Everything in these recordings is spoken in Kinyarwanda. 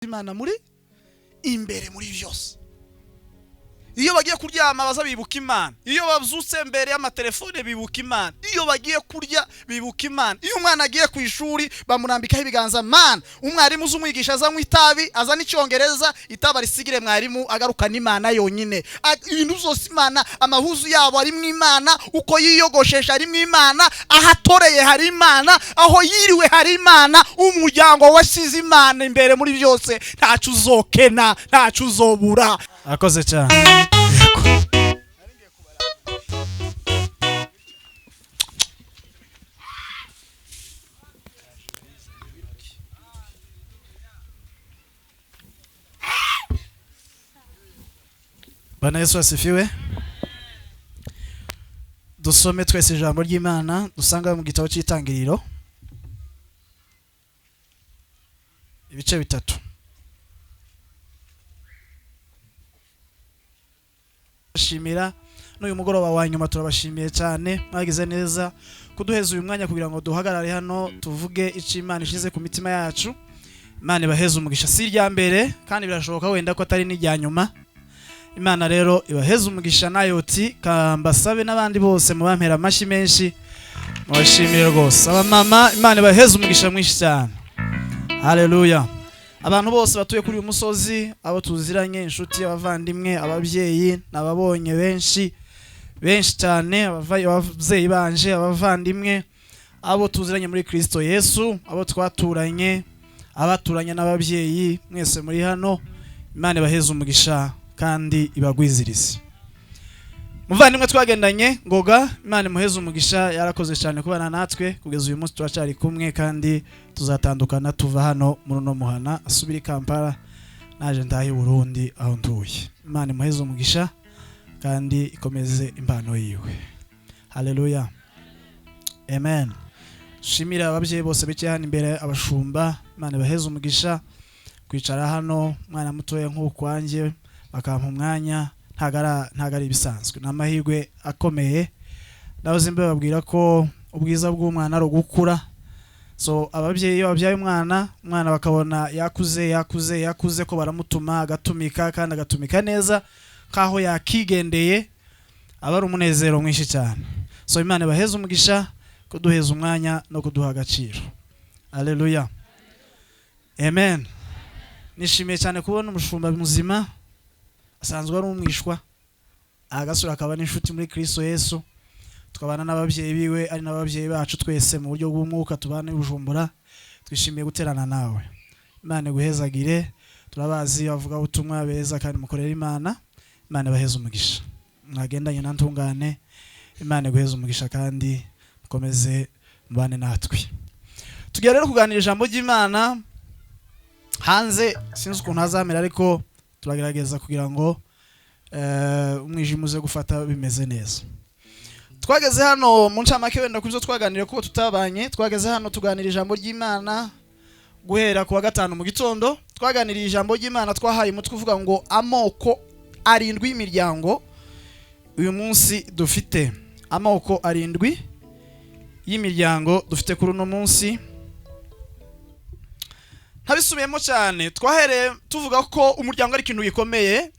Imana muri imbere muri byose. Iyo bagiye kuryama baza bibuka Imana, iyo babyutse mbere y'amatelefone bibuka Imana, iyo bagiye kurya bibuka Imana, iyo umwana agiye ku ishuri bamurambikaho ibiganza Mana. Umwarimu uzi umwigisha azanywa itabi, azana icyongereza, itabi arisigire mwarimu, agarukana Imana yonyine. Ibintu byose Imana, amahuzu yabo arimo Imana, uko yiyogoshesha arimo Imana, aho atoreye hari Imana, aho yiriwe hari Imana. Umuryango wasize Imana imbere muri byose, ntacyo uzokena, ntacyo uzobura. Akoze cyane. Bwana Yesu asifiwe. Dusome twese ijambo ry'Imana dusanga mu gitabo cy'Itangiriro ibice 3. Shimira n'uyu mugoroba wa nyuma, turabashimiye cyane, mwagize neza kuduheza uyu mwanya kugira ngo duhagarare hano tuvuge icyo Imana ishize ku mitima yacu. Imana ibaheze umugisha, si irya mbere kandi birashoboka wenda ko atari n'irya nyuma. Imana rero ibaheze umugisha nayoti kambasabe n'abandi bose mubampera amashyi menshi, mubashimire rwose. Abamama Imana ibaheze umugisha mwinshi cyane. Haleluya. Abantu bose batuye kuri uyu musozi, abo tuziranye, inshuti, abavandimwe, ababyeyi, nababonye benshi benshi cyane, ababyeyi banje, abavandimwe, abo tuziranye muri Kristo Yesu, abo twaturanye, abaturanye n'ababyeyi, mwese muri hano, Imana ibaheze umugisha kandi ibagwizirize. Muvandimwe twagendanye Ngoga, Imana imuheze umugisha, yarakoze cyane kubana natwe kugeza uyu munsi, turacyari kumwe kandi tuzatandukana tuva hano muri uno muhana, asubira i Kampala, naje ndahe i Burundi aho ntuye. Imana imuheze umugisha kandi ikomeze impano yiwe. Haleluya, amen. Shimira ababyeyi bose bicaye hano imbere, abashumba, Imana ibaheze umugisha kwicara hano, mwana mutoya nk'ukwanjye bakampa umwanya, ntago ari ibisanzwe, ni amahirwe akomeye. Nahoze mbabwira ko ubwiza bw'umwana ari ugukura. So ababyeyi iyo babyaye umwana, umwana bakabona yakuze yakuze yakuze, ko baramutuma agatumika kandi agatumika neza nkaho yakigendeye, aba ari umunezero mwinshi cyane. So Imana ibaheze umugisha kuduheza umwanya no kuduha agaciro. Haleluya, amen. Nishimiye cyane kubona umushumba muzima, asanzwe ari umwishwa, agasura akaba n'inshuti muri Kristo Yesu, tukabana n'ababyeyi biwe ari n'ababyeyi bacu twese mu buryo bw'umwuka, tubana i Bujumbura. Twishimiye guterana nawe. Imana iguhezagire. Turabazi bavuga ubutumwa beza kandi mukorera Imana. Imana ibaheze umugisha, mwagendanye na ntungane. Imana iguheze umugisha kandi mukomeze mubane natwe. Tugiye rero kuganira ijambo ry'Imana hanze, sinzi ukuntu hazamera ariko turagerageza kugira ngo umwijima uze gufata bimeze neza. Twageze hano mu ncamake wenda kubyo twaganiriye kuko tutabanye. Twageze hano tuganira ijambo ry'Imana guhera ku wa gatanu mu gitondo. Twaganiriye ijambo ry'Imana, twahaye umutwe uvuga ngo amoko 7 y'imiryango. Uyu munsi dufite amoko 7 y'imiryango dufite kuri uno munsi. Ntabisubiyemo cyane, twahereye tuvuga ko umuryango ari ikintu gikomeye.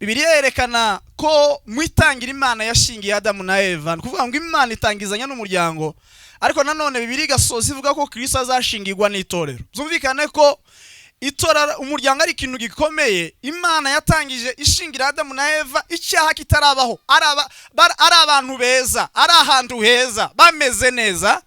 Bibiliya yerekana ko mu itangira Imana yashingiye Adamu na Eva, ni ukuvuga ngo Imana itangizanya n'umuryango, ariko nanone Bibiliya igasoza ivuga ko Kristo azashingirwa n'itorero. Byumvikane ko itora umuryango ari ikintu gikomeye. Imana yatangije ishingira Adamu na Eva icyaha kitarabaho, ari abantu beza, ari ahantu heza, bameze neza.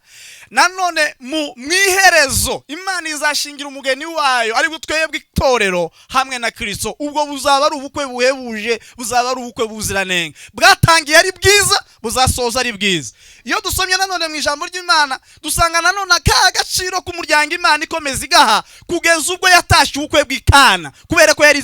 Nanone mu mwiherezo Imana izashingira umugeni wayo ari twebwe itorero hamwe na Kristo. Ubwo buzaba ari ubukwe buhebuje, buzaba ari ubukwe buziranenge, bwatangiye ari bwiza, buzasoza ari bwiza. Iyo dusomye nanone mu ijambo ry'Imana dusanga nanone aka gaciro k'umuryango Imana ikomeza igaha kugeza ubwo yatashye ubukwe bw'Ikana, kubera ko yari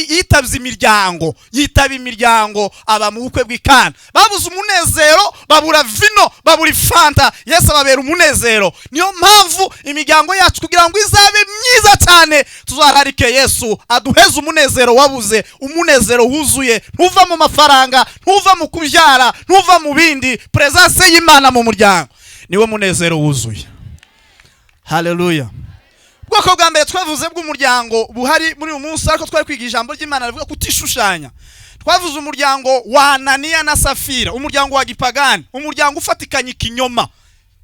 yitabye imiryango, yitaba imiryango aba mu bukwe bw'Ikana. Babuze umunezero, babura vino, babura ifanta, Yesu ababera umunezero. Niyo mpamvu imiryango yacu kugira ngo izabe myiza cyane tuzararike Yesu aduheze umunezero wabuze, umunezero wuzuye, ntuva mu mafaranga, ntuva mu kubyara, ntuva mu bindi. Presence y'Imana mu muryango niwo munezero wuzuye. Haleluya. Ubwoko bwa mbere twavuze bw'umuryango buhari muri uyu munsi, ariko twari kwiga ijambo ry'Imana rivuga kutishushanya. Twavuze umuryango wa Ananiya na Safira, umuryango wa gipagani, umuryango ufatikanya ikinyoma.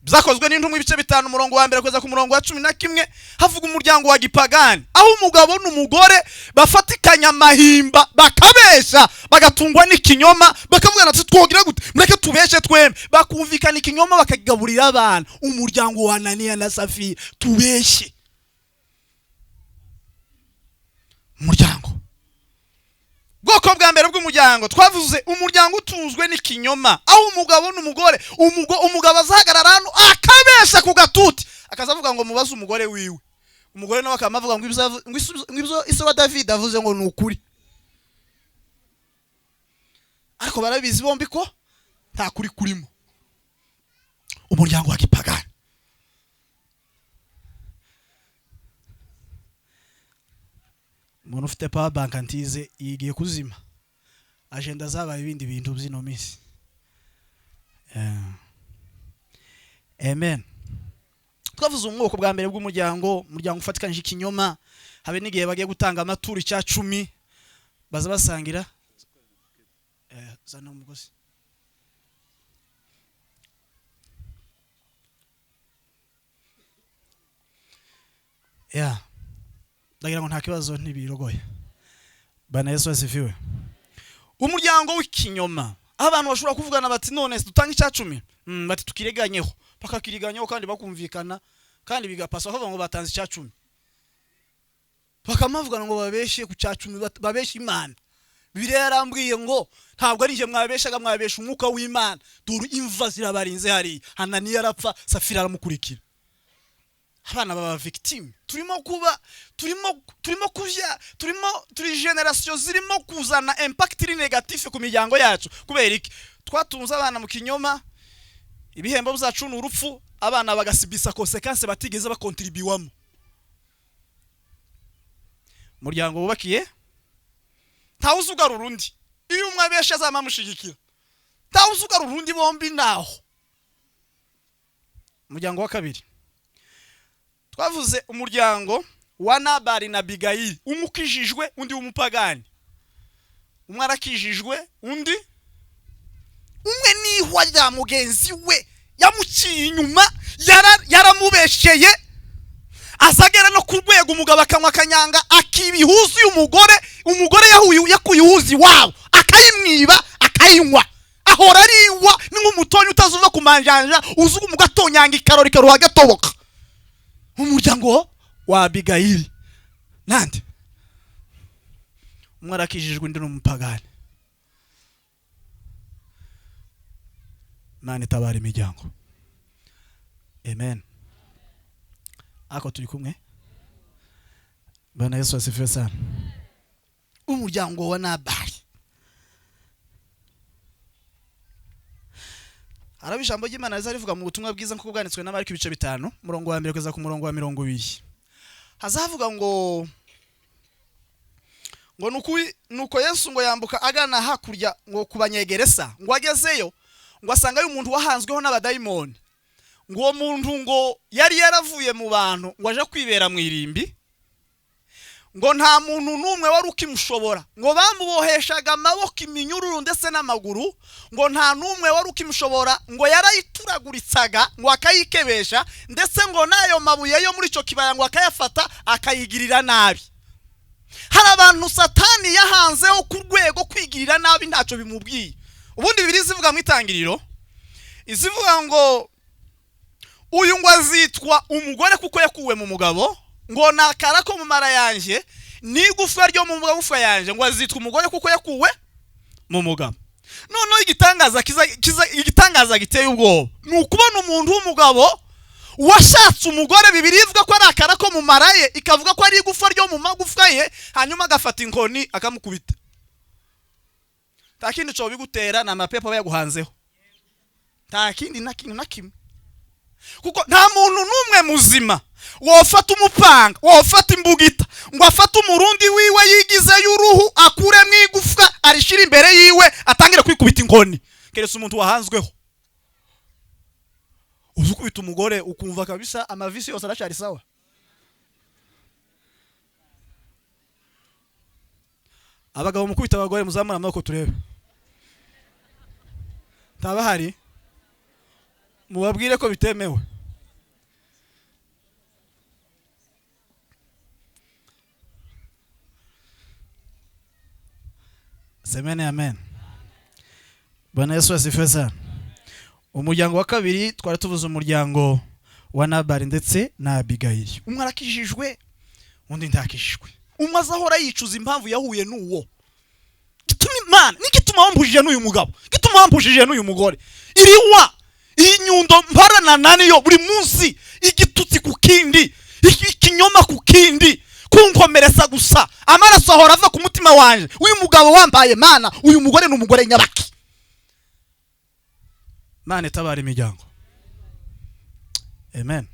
Byakozwe n'Intumwa ibice 5, umurongo wa 1 kugeza ku murongo wa 11, havuga umuryango wa gipagani aho umugabo n'umugore bafatikanya amahimba, bakabesha, bagatungwa n'ikinyoma, bakavugana ati twogira gute, mureke tubeshe twembe, bakumvikana ikinyoma bakagaburira abana. Umuryango wa Ananiya na Safira, tubeshe. Umuryango, bwoko bwa mbere bw'umuryango twavuze, umuryango utunzwe n'ikinyoma, aho umugabo n'umugore, umugabo azahagarara hano akabesha ku gatuti, akazavuga ngo mubaze umugore wiwe, umugore nawe akamavuga ngo ibyo ise wa David avuze ngo ni ukuri, ariko barabizi bombi ko nta kuri kurimo. Umuryango wa gipagani. Umuntu ufite power bank antize yigiye kuzima agenda zabaye ibindi bintu by'ino minsi. Amen. Twavuze umwoko bwa mbere bw'umuryango, umuryango ufatikanyije ikinyoma. Habe n'igihe bagiye gutanga amaturo icya 10 baza basangira zana umugozi. Yeah. Ndagira ngo nta kibazo ntibirogoye. Bana Yesu asifiwe. Umuryango w'ikinyoma, abantu bashobora kuvugana bati none dutanga icya 10, bati tukireganyeho, bakakiriganyeho kandi bakumvikana kandi bigapasa, bakavuga ngo batanze icya 10, bakamavugana ngo babeshe ku cya 10, babeshe Imana. Bibiliya yarambwiye ngo ntabwo ari nje mwabeshaga, mwabesha umwuka w'Imana. Dore imva zirabarinze hariya. Hananiya arapfa, Safira aramukurikira. Abana baba victime. Turimo kuba, turimo kuvya, turi generation zirimo kuzana impact iri negative ku miryango yacu. Kubera iki? Twatunze abana mu kinyoma, ibihembo byacu ni urupfu, abana bagasibisa consequence batigeze bakontribuwamo. Umuryango wubakiye ntawuzugarura undi, iyo umwe abesha azamamushigikira, ntawuzugarura undi, bombi naho. Umuryango wa kabiri twavuze umuryango wa Nabali na Abigayili, umwe ukijijwe undi w'umupagani, umwe arakijijwe undi umwe nihwa rya mugenzi we yamuciye inyuma, yaramubesheye, azagera no ku rwego umugabo akanywa akanyanga akibihuza umugore, umugore yakuye uhuzi wabo akayimwiba akayinywa, ahora ariwa ni nk'umutonyi utazuva ku manjanja, uzuga umugatonyanga ikarori karuha gatoboka. Umuryango wa Abigayili nande umwe arakijijwe undi n'umupagani. Imana itabara imiryango. Amen. Ako turi kumwe. Bwana Yesu asifiwe sana. Umuryango wa Nabali. Harabi ijambo ry'Imana riza rivuga mu butumwa bwiza nkuko bwanditswe na Mariko ibice 5, umurongo wa 1 kugeza ku murongo wa 20. Hazavuga ngo nuko Yesu ngo yambuka agana hakurya ngo kubanyegeresa, ngo agezeyo ngo asanga umuntu wahanzweho n'abadayimoni. Ngo uwo muntu ngo yari yaravuye mu bantu ngo aje kwibera mu irimbi, ngo nta muntu n'umwe wari ukimushobora, ngo bamuboheshaga amaboko, iminyururu ndetse n'amaguru, ngo nta n'umwe wari ukimushobora, ngo yarayituraguritsaga ngo akayikebesha, ndetse ngo n'ayo mabuye yo muri icyo kibaya ngo akayafata akayigirira nabi. Hari abantu Satani yahanzeho ku rwego kwigirira nabi ntacyo bimubwiye. Ubundi Bibiliya izivuga mu itangiriro, izivuga ngo uyu ngo azitwa umugore kuko yakuwe mu mugabo, ngo nakara ko mu mara yanjye n'igufwa ryo mu magufwa yanjye, ngo azitwa umugore kuko yakuwe mu mugabo. Noneho igitangaza giteye ubwoba ni ukubona umuntu w'umugabo washatse umugore, Bibiliya ivuga ko ari akara ko mu mara ye, ikavuga ko ari igufwa ryo mu magufwa ye, hanyuma agafata inkoni akamukubita. Nta kindi cyo bigutera, ni amapepo aba yaguhanzeho, nta kindi na kimwe na kimwe. Kuko nta muntu n'umwe muzima wofata umupanga, wofata imbugita ngo afate umurundi wiwe yigize y'uruhu akuremo igufwa arishira imbere yiwe atangire kwikubita inkoni, keretse umuntu wahanzweho. Uzi ukubita umugore ukumva kabisa amavisi yose aracari sawa. Abagabo mukubita abagore, muzamura amaboko turebe. Ntabahari, mubabwire ko bitemewe. Semene amen. Bwana Yesu asifiwe sana. Umuryango wa kabiri twari tuvuze umuryango wa Nabali ndetse na Abigayili. Umwe arakijijwe, undi ntakijijwe. Umwe azahora yicuza impamvu yahuye n'uwo. Gituma Imana, nigituma wampujije n'uyu mugabo, gituma wampujije n'uyu mugore. Iriwa iyi nyundo mparana naniyo buri munsi, igitutsi ku kindi, ikinyoma ku kindi, kunkomeretsa gusa. Amaraso ahora ava ku mutima wanje. Uyu mugabo wambaye Mana, uyu mugore ni umugore nyabaki. Mana itabara imiryango. Amen.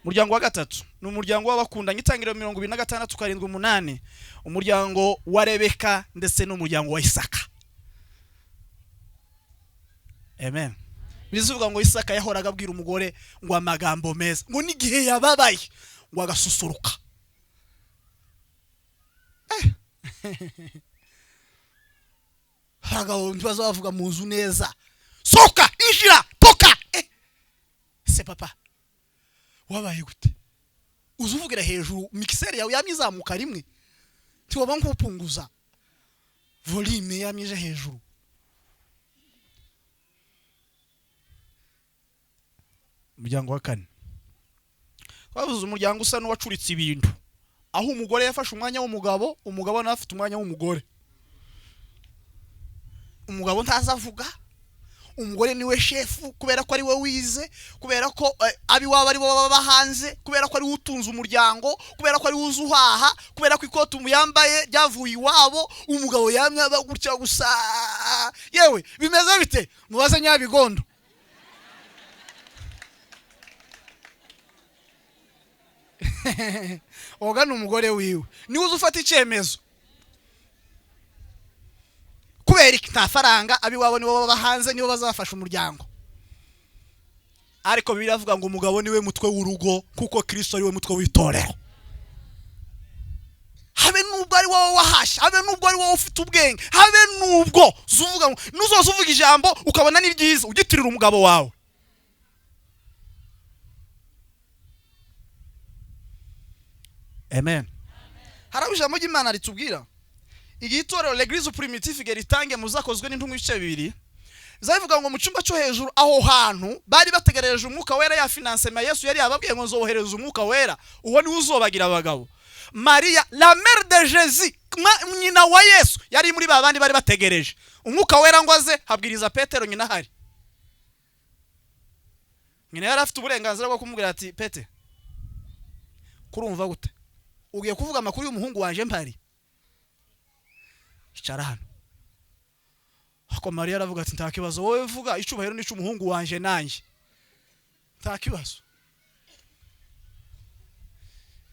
Umuryango wa gatatu ni umuryango w'abakundanye, itangiriro 26 7 8, umuryango wa Rebeka ndetse n'umuryango wa Isaka. Amen. Bivuga ngo Isaka yahoraga abwira umugore ngo amagambo meza, ngo n'igihe yababaye ngo agasusuruka. Abagabo ntibaza bavuga mu nzu neza, soka injira toka. Se papa wabaye gute? Uzuvugira hejuru, mixer yawe yamye izamuka rimwe, ntiwaba nkupunguza volume yamye hejuru. Umuryango wa kane twavuze umuryango usa n'uwacuritse ibintu, aho umugore yafashe umwanya w'umugabo, umugabo nawe afite umwanya w'umugore. Umugabo ntazavuga, umugore niwe shefu kubera ko ari we wize, kubera ko abiwabo ari bo baba hanze, kubera ko ari we utunze umuryango, kubera ko ari we uzuhaha, kubera ko ikoti yambaye ryavuye iwabo. Umugabo yamye aba gutya gusa. Yewe bimeze bite? Mubaze Nyabigondo. Oga ni umugore wiwe, niwe uzufata icyemezo. Kubera iki? Nta faranga, abiwabo nibo baba hanze, nibo bazafasha umuryango. Ariko biravuga ngo umugabo niwe mutwe w'urugo, kuko Kristo ari we mutwe w'itorero. Habe nubwo ari wowe wahasha, habe nubwo ari wowe ufite ubwenge, habe nubwo uzuvuga ngo nuzoza uvuga ijambo ukabona ni ryiza, ugitirira umugabo wawe. Amen. Hari ijambo ry'Imana ritubwira igihe itorero l'église primitive ritange muzakozwe n'intumwa ibice bibiri, zabivuga ngo mu cyumba cyo hejuru aho hantu bari bategereje umwuka wera ya financement. Yesu yari yababwiye ngo nzohereza umwuka wera, uwo niwe uzobagira abagabo. Maria la mère de Jésus, nyina wa Yesu, yari muri babandi bari bategereje umwuka wera ngo aze. Habwiriza Petero, nyina hari. Nyina yari afite uburenganzira bwo kumubwira ati Pete, kurumva gute ugiye kuvuga amakuru y'umuhungu wanje mpari? Icara hano. Ako Maria aravuga ati nta kibazo, wowe vuga, icubahiro nico umuhungu wanje nanje, nta kibazo.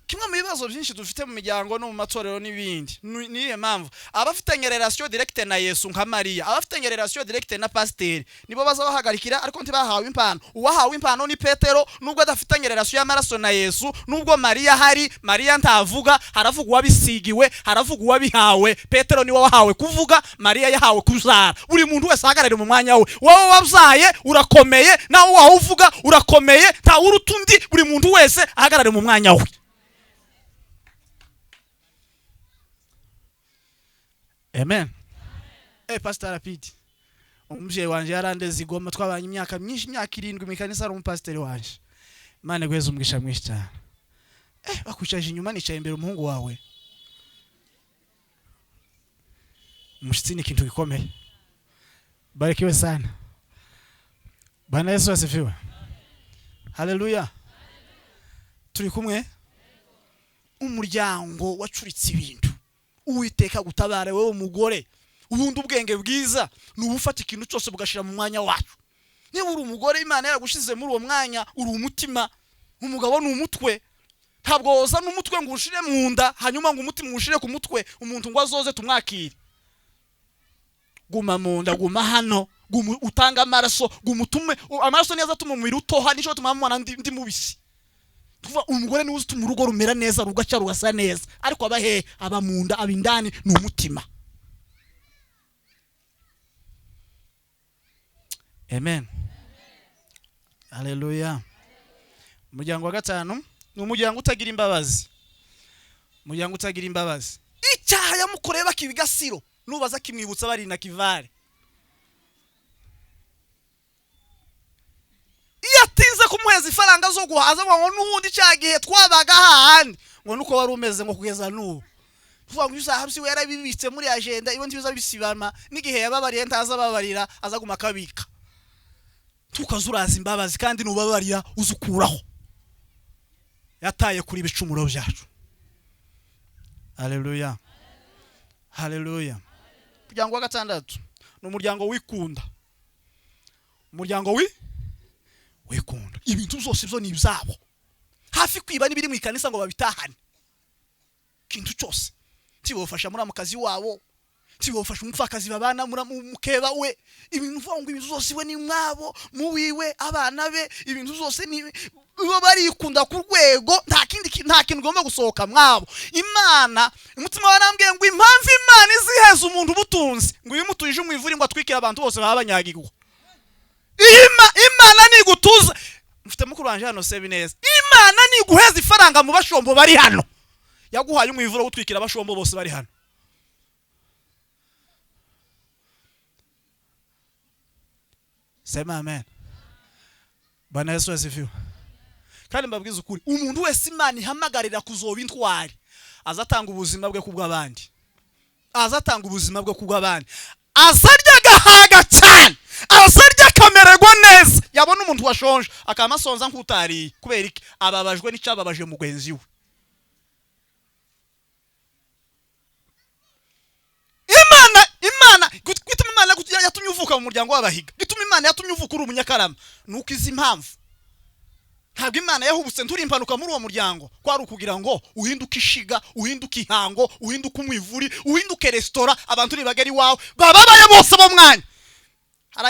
Kimwe mu bibazo byinshi dufite mu miryango no mu matorero n'ibindi, niye mpamvu abafitanye relation directe na Yesu nka Maria, abafitanye relation directe na pasiteri nibo bazabahagarikira, ariko ntibahawe impano. Uwahawe impano ni Petero, nubwo adafitanye relation y'amaraso na Yesu, nubwo Maria hari, Maria ntavuga, haravuga uwabisigiwe, haravuga uwabihawe. Petero niwe wahawe kuvuga, Maria yahawe kuzara. Buri muntu wese ahagarare mu mwanya we. Wowe wabyaye urakomeye, nawe wahuvuga urakomeye, nta uruta undi. Buri muntu wese ahagarare mu mwanya we. Amen. Pastor Rapid, umuvyeyi wanje yarandeze igoma, twabanye imyaka myinshi, imyaka 7 mu kanisa, ari umupasiteri wanje. Imana iguheze umugisha mwinshi cyane. Bakwicaje inyuma, nicaye imbere umuhungu wawe. Umushitsi ni ikintu gikomeye. Barikiwe sana. Bwana Yesu asifiwe. Haleluya. Turi kumwe. Umuryango wacuritse ibintu. Uwiteka gutabara wewe umugore. Ubundi ubwenge bwiza ni ubufata ikintu cyose bugashira mu mwanya wacu. Niba uri umugore Imana yaragushize muri uwo mwanya, uri umutima, umugabo ni umutwe. Ntabwo woza n'umutwe ngo ushire mu nda, hanyuma ngo umutima ushire ku mutwe, umuntu ngo azoze tumwakire. Guma mu nda, guma hano, guma utanga amaraso, guma utume amaraso neza atuma umubiri utoha, nico tuma mwana ndi mubisi. Kuva umugore ni uzituma urugo rumera neza, rugaca rugasa neza, ariko aba he? Aba mu nda, aba indani, ni umutima. Amen. Haleluya. Umuryango wa gatanu ni umuryango utagira imbabazi. Umuryango utagira imbabazi. Icyaha yamukoreye bakibigasiro nubaza kimwibutsa bari na kivale. Iyo atinze kumuheza ifaranga zo guhaza ngo n'ubundi cyagihe twabaga hahandi ngo nuko wari umeze ngo kugeza n'ubu. Vuga ngo uzahabsi we yarabibitse muri agenda ibo ntibiza bisibama n'igihe yababariye ntaza babarira azaguma akabika. Tukazuraza imbabazi kandi nubabarira uzukuraho. Yataye kuri ibicumuro byacu. Haleluya. Haleluya. Umuryango wa gatandatu ni umuryango wikunda. Umuryango wikunda. Ibintu byose byo ni ibyabo. Hafi kwiba n'ibiri mu ikanisa ngo babitahane. Kintu cyose. Tibofasha muri amukazi wabo. Tibofasha umupfakazi babana muri mukeba we. Ibintu uvuga ngo ibintu byose we ni mwabo, muwiwe, abana be, ibintu byose ni bo barikunda ku rwego nta kindi nta kintu ugomba gusohoka mwabo. Imana umutima warambwiye ngo impamvu Imana iziheza umuntu ubutunzi ngo iyo umutuje umwivuri ngo atwikire abantu bose baba banyagirwa. Imana nigutuza mfite mukuru wanje hano Sebineza. Imana niguheza ifaranga mu bashombo bari hano. Yaguhaye umwivuro gutwikira abashombo bose bari hano. Sema amen. Bwana Yesu asifiwe. Kandi mbabwiza ukuri, umuntu wese Imana ihamagarira kuzoba intwari azatanga ubuzima bwe kubw'abandi. Azatanga ubuzima bwe kubw'abandi. Azarya agahaga cyane, azarya akamererwa neza. Yabona umuntu washonje akamasonza nk'utariye kubera iki? Ababajwe n'icyababaje mugenzi we. Imana gituma Imana yatumye uvuka mu muryango w'abahiga. Gituma Imana yatumye uvuka uri umunyakarama. Nuko izi impamvu. Ntabwo Imana yahubutse nturi impanuka muri uwo muryango kwari ukugira ngo uhinduke ishiga, uhinduke ihango, uhinduke umwivuri, uhinduke restaurant, abantu nibagari wawe bababaye bose bo mwanya.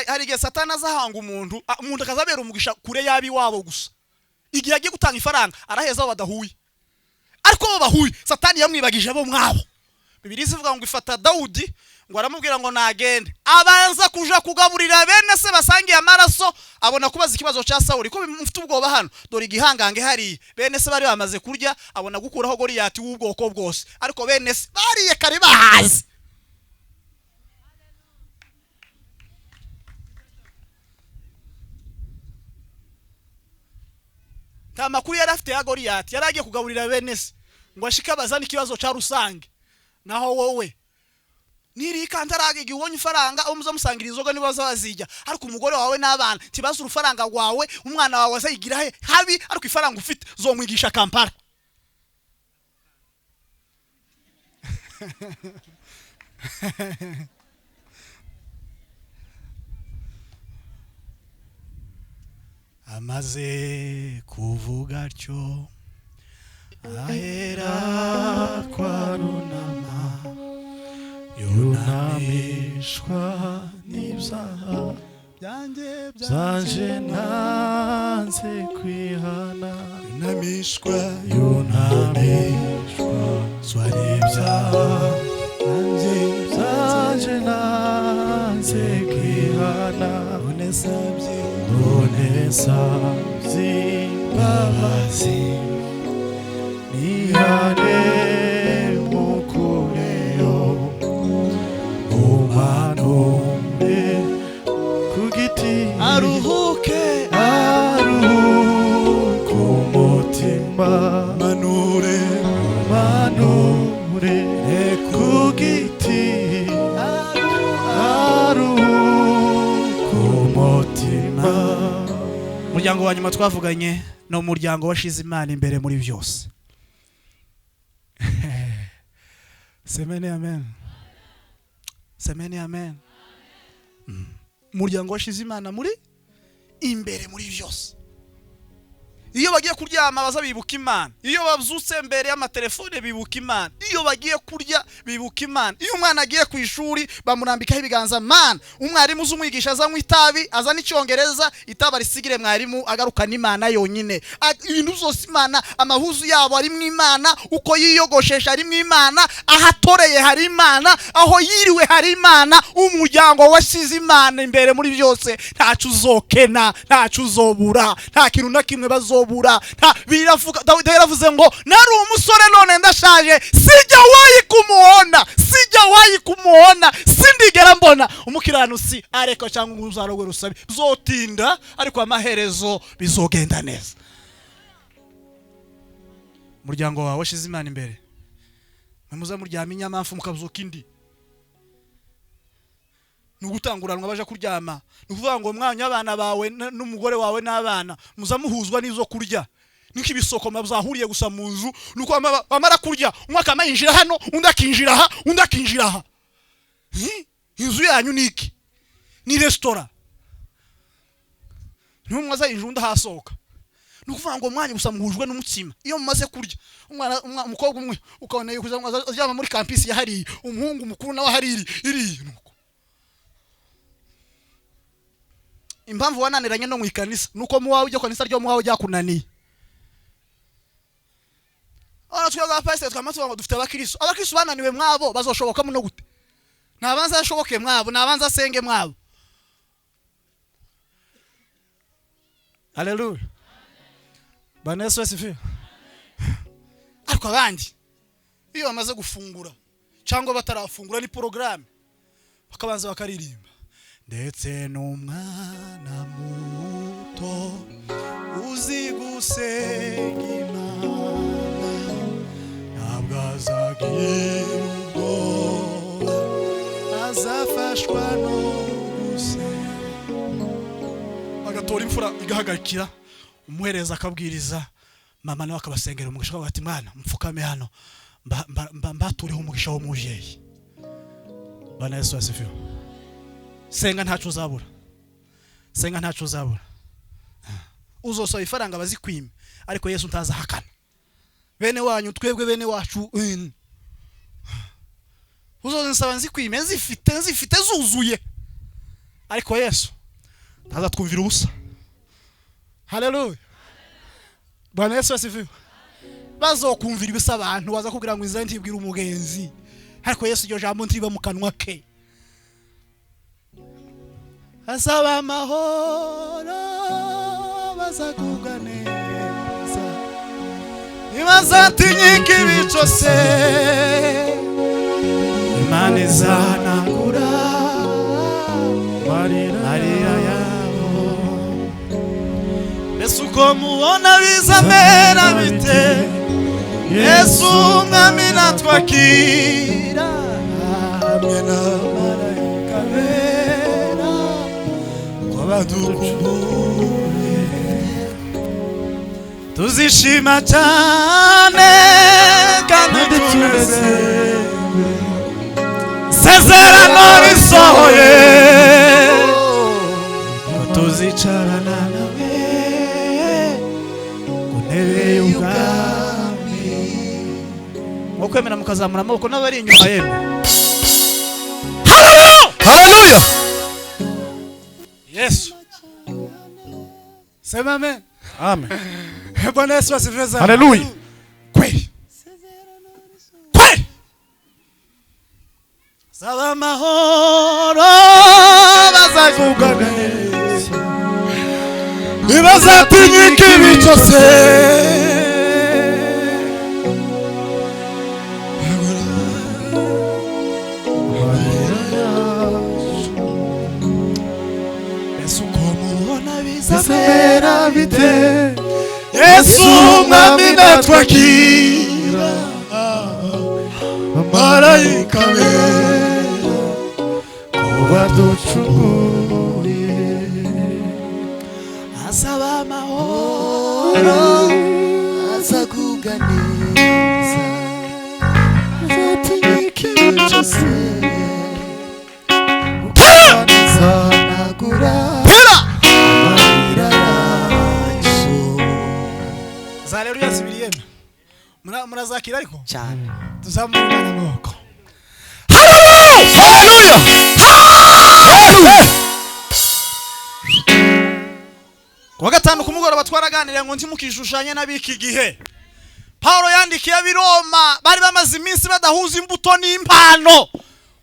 Hari igihe Satani azahanga umuntu, umuntu akazabera umugisha kure yabi wabo gusa. Igihe agiye gutanga ifaranga araheza abo badahuye. Ariko bo bahuye Satani yamwibagije abo mwabo. Bibiliya ivuga ngo ifata Dawudi ngo aramubwira ngo nagende abanza kuja kugaburira bene se basangiye amaraso, abona kubaza ikibazo cya Sawuli ko mufite ubwoba hano dore igihangange hari bene se bari bamaze kurya, abona gukuraho Goliyati w'ubwoko bwose, ariko bene se bariye kare bahaze. Nta makuru yari afite ya Goliyati, yari agiye kugaburira bene se ngo ashike abazane ikibazo cya rusange. Naho wowe nirikantaraga igihe ubonye ifaranga abo muzamusangira inzoga niba bazijya, ariko umugore wawe n'abana tibaza urufaranga rwawe, umwana wawe azayigira he habi, ariko ifaranga ufite zomwigisha Kampala. Amaze kuvuga atyo ahera kwa runama yunamishwa n'ibyaha byanje nanze kwihana. Yunamishwa n'ibyaha byanje nanze kwihana. None sabye imbabazi nihane mukureyo umanure ku giti aruhuke aruhuke umutima manure manure ku giti aruhuke umutima. Umuryango wa nyuma twavuganye ni umuryango washize Imana imbere muri byose. Semeni amen. Semeni amen. Umuryango washize Imana muri imbere muri byose. Iyo bagiye kuryama baza bibuka Imana. Iyo babyutse mbere y'amatelefone bibuka Imana. Iyo bagiye kurya bibuka Imana. Iyo umwana agiye ku ishuri bamurambikaho ibiganza Mana. Umwarimu uzi umwigisha azanywa itabi, azana icyongereza, itabi arisigire mwarimu, agarukana Imana yonyine. Ibintu byose Imana, amahuzu yabo ari mu Imana, uko yiyogoshesha ari mu Imana, ahatoreye hari Imana, aho yiriwe hari Imana. Umuryango wasize Imana imbere muri byose, ntacyo uzokena, ntacyo uzobura, nta kintu na kimwe bazobura. Biravuga, Dawidi yaravuze ngo nari umusore none ndashaje, sijya wayi kumuona, sijya wayi kumuona, sindigera mbona umukiranutsi areka cyangwa urubyaro rwe rusabe. Bizotinda ariko amaherezo bizogenda neza. Umuryango wawe washize Imana imbere, muza muryama inyamamfu mukabyuka indi, ni ugutanguranwa baje kuryama. Ni ukuvuga ngo mwanya abana bawe n'umugore wawe n'abana muza muhuzwa n'izo kurya, niko ibisokoma byahuriye gusa mu nzu. Nuko bamara kurya, umwe akama yinjira hano, undi akinjira aha, undi akinjira aha. Inzu yanyu ni iki? Ni resitora. Niho aza yinjira undi ahasohoka. Ni ukuvuga ngo mwanya gusa muhujwe n'umutsima. Iyo mumaze kurya, umwana umukobwa umwe ukabona yuko aryama muri campus ya hariya, umuhungu mukuru nawe hariri iri. Nuko impamvu wananiranye no mu ikanisa nuko muwawe ujya kanisa ryo muwawe ryakunaniye. Ana twebwe abapasiteri twama ngo dufite abakristo, abakristo bananiwe mwabo bazoshoboka muno gute? Nabanza ashoboke mwabo, nabanza asenge mwabo. Haleluya. Bwana Yesu asifiwe. Ariko abandi iyo bamaze gufungura cyangwa batarafungura ni programme, bakabanza bakaririmba ndetse n'umwana muto uzi gusenga Imana ntabwo azagira ubwoba, azafashwa no gusenga. Bagatora imfura igahagarikira umuhereza akabwiriza, mama nawe akabasengera umugisha, akavuga ati mwana mfukame hano mbatureho umugisha w'umubyeyi. Bwana Yesu asifiwe. Senga ntacyo uzabura, senga ntacyo uzabura. Uzosaba ifaranga bazikwime, ariko Yesu ntazahakana. Bene wanyu twebwe bene wacu, uzosaba nzikwime, nzifite nzifite zuzuye, ariko Yesu ntazatwumvira ubusa. Haleluya. Bwana Yesu asifiwe. Bazokumvira ibisa abantu baza kugira ngo inzira ntibwira umugenzi, ariko Yesu iryo jambo ntiba mu kanwa ke. Asaba amahoro bazakugwa neza, ntibazatinyika ibicose, Imana izanagura amarira yabo. Mbese uko mubona bizamera bite, Yesu umwami natwakira hamwe n'abamarayika bera badukumbuye, tuzishima cyane kandi tunezerwe, isezerano risohoye, tuzicarana nawe ku ntebe y'ubwami. Mwo kwemera mukazamura amaboko n'abari inyuma yemwe. Haleluya. Yesu. Sema amen. Amen. Bwana Yesu asifiwe sana. Haleluya. Kweli. Kweli. Saba amahoro bazakugwa neza, ntibazatinyika ibicose, Yesu uko mubona bizamera bite, Yesu umwami natwakira, abamarayika bera baducunguriye, asaba amahoro azakugwa neza, azatinyika ibicose, Pera! amarira yacu. Turamushimira ariko cyane. Tuzamure Imana amaboko. Haleluya, haleluya. Kuwa gatanu ku mugoroba twaraganiriye ngo ntimukishushanye n'ab'iki gihe. Paulo yandikiye ab'i Roma, bari bamaze iminsi badahuza imbuto n'impano.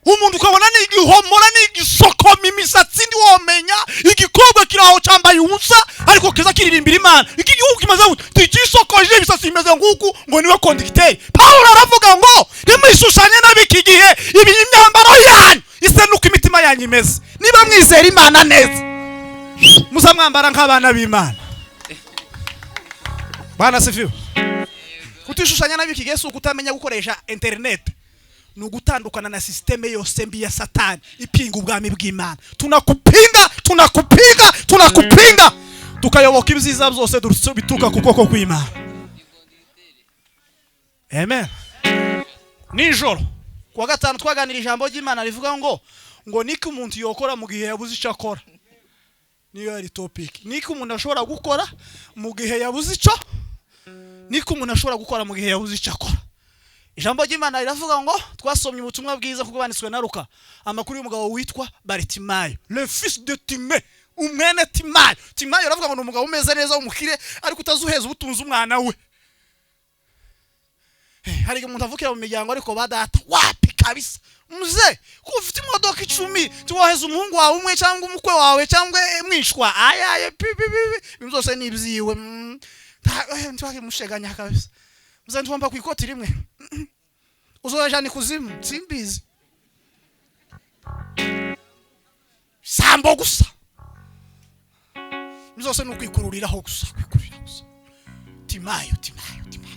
Umuntu ukabona ni igihomora, ni igisokoma, imisatsi ntiwomenya, igikobwa kiri aho cyambaye ubusa ariko kiza kiririmbira Imana. Iki gihugu kimaze gute? Tikisokoje, imisatsi imeze nguku, ngo niwe conducteur. Paulo aravuga ngo ntimwishushanye n'ab'iki gihe, ibi imyambaro yanyu isa nuko imitima yanyu imeze. Niba mwizera Imana neza, muzamwambara nk'abana b'Imana. Bwana sifiwe. Kutishushanya n'ab'iki gihe si ukutamenya gukoresha internet, ni ugutandukana na système yose mbi ya Satani ipinga ubwami bw'Imana. Tunakupinga, tunakupinga, tunakupinga, tukayoboka ibyiza byose bituruka ku kuboko kw'Imana. Amen. Nijoro kuwa gatanu twaganira ijambo ry'Imana rivuga ngo niki umuntu yokora mu gihe yabuze icyo akora. Niyo yari topic. Niki umuntu ashobora gukora mu gihe yabuze icyo, niki umuntu ashobora gukora mu gihe yabuze icyo akora? Ijambo ry'Imana riravuga ngo, twasomye ubutumwa bwiza kuko banditswe na Luka, amakuru y'umugabo witwa Baritimayo, le fils de Timée, umwene Timayo. Timayo aravuga ngo ni umugabo umeze neza w'umukire, ariko utazuheza ubutunzi umwana we. Hari igihe umuntu avukira mu miryango ariko ba data wapi kabisa. Muze ko ufite imodoka 10, tiwoheza umuhungu wawe umwe cyangwa umukwe wawe cyangwa mwishwa ayaye pi pi pi, ibintu byose ni ibyiwe. Ntiwakimusheganya kabisa. Muze ntwomba ku ikoti rimwe, uzojana ikuzimu, simbizi, sambo gusa. Byose ni ukwikururiraho gusa, kwikururira gusa. Timayo, Timayo, Timayo,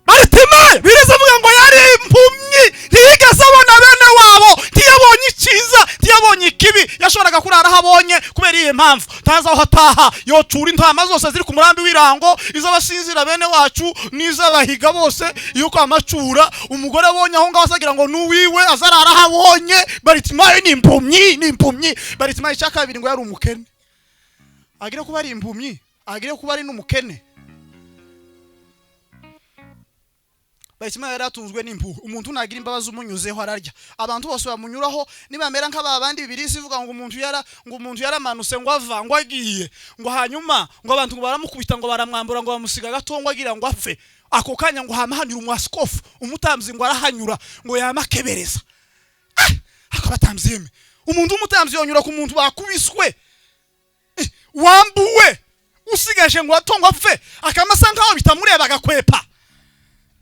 Baritimayo bireze avuga ngo yari impumyi, ntiyigeze abona bene wabo, ntiyabonye icyiza, ntiyabonye ikibi, yashoboraga kurara aho abonye. Kubera iyi mpamvu ntazi aho ataha, yocura intama zose ziri ku murambi w'irango, iz'abasinzira bene wacu n'iz'abahiga bose, yuko amacura umugore abonye aho ngaho azagira ngo n'uwiwe, azarara aho abonye. Baritimayo ni impumyi, ni impumyi Baritimayo. Icya kabiri ngo yari umukene. Agire kuba ari impumyi, agire kuba ari n'umukene. Baritimayo yari atunzwe n'impuhwe. Umuntu nagira imbabazi umunyuzeho ararya. Abantu bose bamunyuraho nibamera nk'aba bandi Bibiliya ivuga ngo umuntu yara, ngo umuntu yaramanutse ngo ava ngo agiye, ngo hanyuma ngo abantu ngo baramukubita, ngo baramwambura, ngo bamusiga gato ngo agira ngo apfe. Ako kanya ngo hama hanyura umwaskofu, umutambyi, ngo arahanyura ngo yamakebereza. Akabatambyi yeme, umuntu w'umutambyi yonyura ku muntu bakubiswe, wambuwe, usigaje ngo ato ngo apfe, akamasa nkaho bitamureba, agakwepa.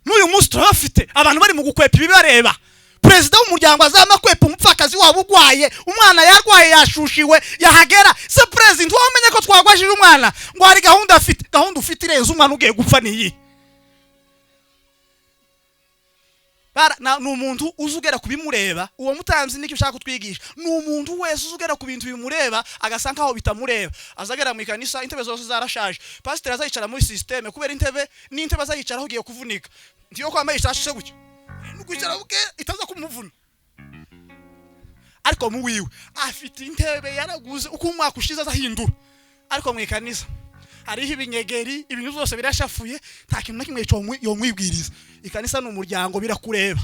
N'uyu munsi turabafite abantu bari mu gukwepa ibibareba. Perezida w'umuryango azama kwepa umupfakazi waba urwaye, umwana yarwaye, yashushiwe, yahagera se perezida wamenye ko twagwajije umwana, ngo hari gahunda afite. Gahunda ufite irenze umwana ugiye gupfa niyi. Ni umuntu uzi ugera kubimureba. Uwo mutambyi nicyo ushaka kutwigisha, ni umuntu wese uzi ugera ku bintu bimureba agasa nkaho bitamureba. Azagera mu ikanisa intebe zose zarashaje, pasiteri azayicara muri système kubera intebe n'intebe azayicaraho ugiye kuvunika, ntiyo kwambaye ishashe gutyo nukwicara buke itaza kumuvuna. Ariko mu wiwe afite intebe yaraguze, uko umwaka ushize azahindura. Ariko mu ikanisa hariho ibinyegeri, ibintu byose birashafuye, nta kintu na kimwe yomwibwiriza. Ikanisa ni umuryango, birakureba.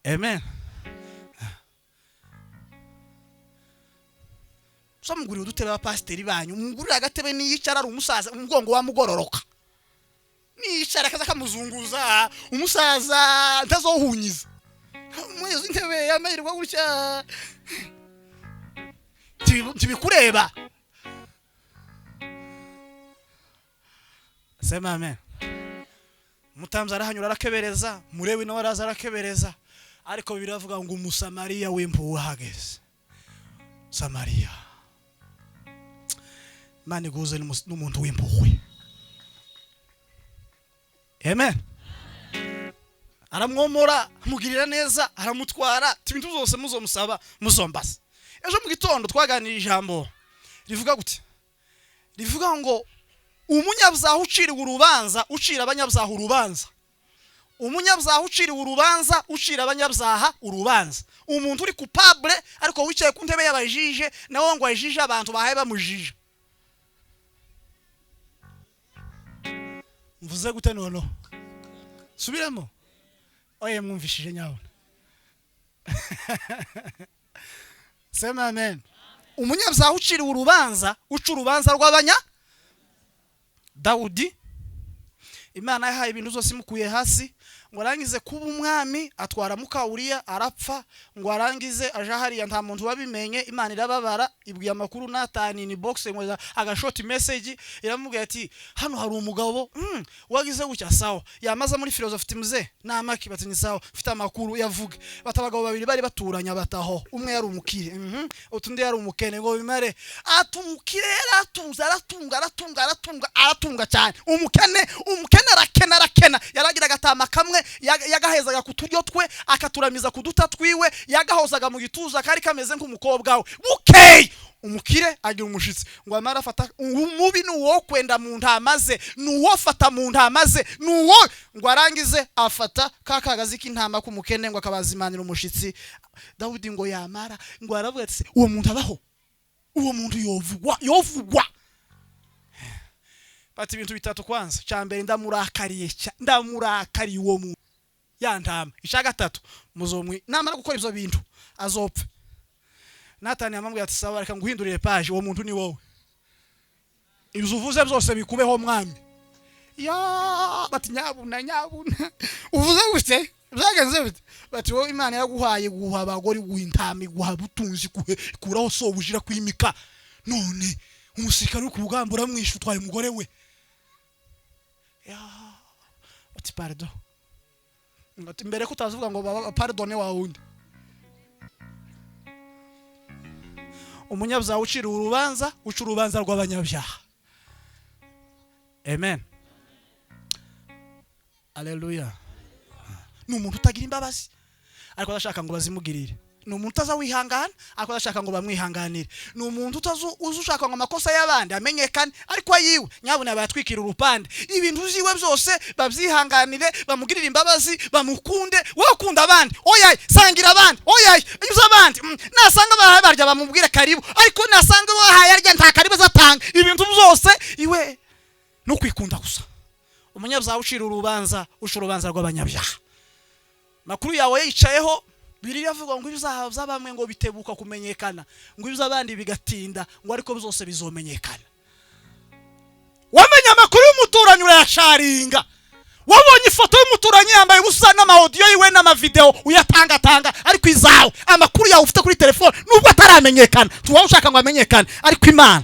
Amen. So mugurira udutebe abapasiteri banyu, mugurira agatebe niyicara ari umusaza, umugongo wamugororoka, niyicara akaza kamuzunguza, umusaza ntazohunyiza. Mwezi intebe yamererwa gutya tibikureba. Sema amen. Mutambyi arahanyura arakebereza, murewe nawe araza arakebereza, ariko biravuga ngo Umusamariya w'impuhwe ahageze. Samariya, Imana iguze n'umuntu w'impuhwe. Amen. Aramwomora, amugirira neza, aramutwara, ibintu byose muzomusaba muzombaza. Ejo mu gitondo twaganiriye ijambo rivuga gute? Rivuga ngo umunyabyaha uciriwe urubanza ucira abanyabyaha urubanza. Umunyabyaha uciriwe urubanza ucira abanyabyaha urubanza. Umuntu uri coupable ariko wicaye ku ntebe y'abajije, nawe ngo ajije abantu bahaye bamujije. Mvuze gute noneho? Subiramo. Oye, mwumvishije nyabona. Sema amen. Umunyabyaha uciriwe urubanza uca urubanza rw'abanya. Dawudi, Imana yahaye ibintu zose imukuye hasi, ngo arangize kuba umwami, atwara muka Uriya, arapfa, ngo arangize aja hariya, nta muntu wabimenye. Imana irababara, ibwiye amakuru Natani ni box, ngo agashoti message, iramubwira ati: "Hano hari umugabo wagize gutya." Sawa, yamaza muri philosophy muze namaki, bati: "Ni sawa, mfite amakuru." Yavuga bati: "Abagabo babiri bari baturanye." Bataho umwe yari umukire, utundi yari umukene. Ngo bimare ati umukire yaratunze, aratunga, aratunga, aratunga, aratunga cyane. Umukene arakena, arakena. Yaragira agatama kamwe, yagahezaga ku turyo twe, akaturamiza ku duta twiwe, yagahozaga mu gituza, kari kameze nk'umukobwa we. Bukeye umukire agira umushitsi, ngo amara afata umubi, ni uwo kwenda mu ntama ze, ni uwo fata mu ntama ze, ni uwo. Ngo arangize afata ka kagazi k'intama k'umukene, ngo akabazimanira umushitsi. Dawudi ngo yamara ngo aravuga ati: "Uwo muntu abaho? Uwo muntu yovugwa, yovugwa?" Bati: "Ibintu bitatu. Kwanza, cya mbere, ndamurakariye, ndamurakariye uwo muntu ya ntama. Icya gatatu, muzomwi namara gukora ibyo bintu azopfa." Natani yamambwiye ati: "Sawa, reka nguhindurire page, uwo muntu ni wowe. Ibyo uvuze byose bikubeho, mwami." Ya bati: "Nyabuna, nyabuna, uvuze gute? Byagenze bite?" Bati: "Wowe Imana yaguhaye guha abagore, guha intama, guha butunzi, kuraho sobujira, kwimika. None umusirikare uri ku rugamba uramwishe, utwaye umugore we." Ya bati: "Pardon." Ati: "Mbere ko utazuvuga ngo pardon wa wundi." Umunyabyaha ucira urubanza uca urubanza rw'abanyabyaha. Amen, aleluya. Ni umuntu utagira imbabazi, ariko adashaka ngo bazimugirire. Ni umuntu utaza wihangana, ariko adashaka ngo bamwihanganire. Ni umuntu utazi uzi ushaka ngo amakosa y'abandi amenyekane, ariko ayiwe nyabuna bayatwikira urupande. Ibintu vyiwe byose babyihanganire, bamugirire imbabazi, bamukunde. Wowe ukunda abandi, oyaye, sangira abandi, oyaye, ibyo abandi nasanga bahaye barya bamubwire karibu, ariko nasanga bahaye arya nta karibu azatanga. Ibintu byose iwe no kwikunda gusa. Umunyabyaha ucira urubanza uca urubanza rw'abanyabyaha. Makuru yawe yicayeho. Bibiri avuga ngo ibyaha by'abamwe ngo bitebuka kumenyekana, ngo iby'abandi bigatinda, ngo ariko byose bizomenyekana. Wamenye amakuru y'umuturanyi, urayasharinga. Wabonye ifoto y'umuturanyi yambaye ubusa n'amaudiyo yiwe n'amavideo, uyatangatanga, ariko izawe, amakuru yawe ufite kuri telefone, nubwo ataramenyekana, tuba ushaka ngo amenyekane. Ariko Imana,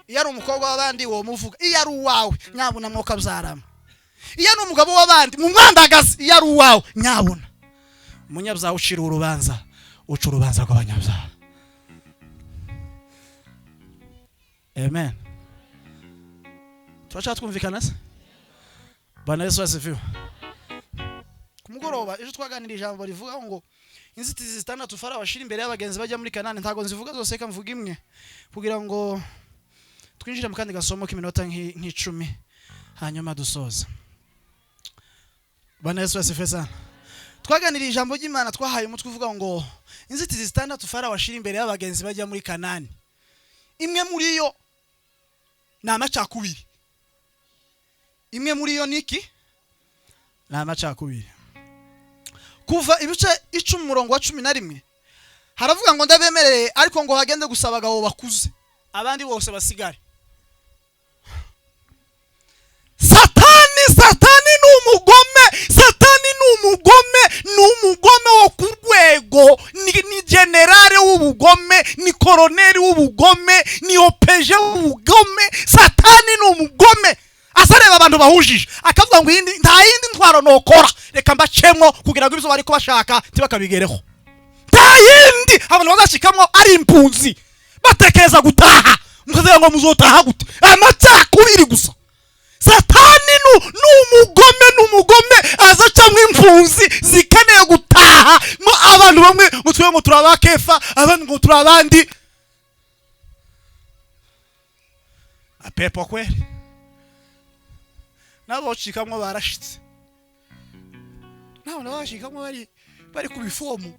iyo ari umukobwa w'abandi wo muvuga, iyo ari uwawe nyabuna mwuka byarama. Iyo ari umugabo w'abandi mumwandagaze, iyo ari uwawe nyabuna. Umunyabyaha ucira urubanza uca urubanza rw'abanyabyaha. Amen. Turacatwumvikana se? Bwana Yesu asifiwe. Ku mugoroba ejo twaganiriye ijambo rivuga ngo inzitizi zitandatu Farawo ashira imbere y'abagenzi bajya muri Kanani. Ntago nzivuga zose, reka mvuga imwe kugira ngo twinjire mu kandi gasomo k'iminota nk'icumi, hanyuma dusoza. Bwana Yesu asifiwe sana. Twaganiriye ijambo ry'Imana twahaye umutwe uvuga ngo inzitizi zitandatu Farawo ashira imbere y'abagenzi bajya muri Kanani. Imwe muri yo ni amacakubiri. Imwe muri yo niki? Ni amacakubiri. Kuva ibice 10 umurongo wa 11 haravuga ngo ndabemereye, ariko ngo hagende gusa abagabo bakuze, abandi bose basigare. Satani ni umugome, Satani ni umugome, ni umugome wo ku rwego, ni generale w'ubugome, ni koroneri w'ubugome, ni opeje w'ubugome. Satani ni umugome, asareba abantu bahujije akavuga ngo iyindi nta yindi ntwaro nokora, reka mbacemwo kugira ngo ibyo bariko bashaka ntibakabigereho. Nta yindi abantu bazashikamwo ari impunzi batekereza gutaha, mukavuga ngo muzotaha gute? Amacakubiri gusa. Satani ni umugome, ni umugome azacamwo impunzi zikeneye gutaha. Mo abantu bamwe ngo twe ngo turi abakefa, abandi ngo turi abandi. Apepo kweli nabo bacikamwo barashitse, nabo bashikamwo bari ku bifomu,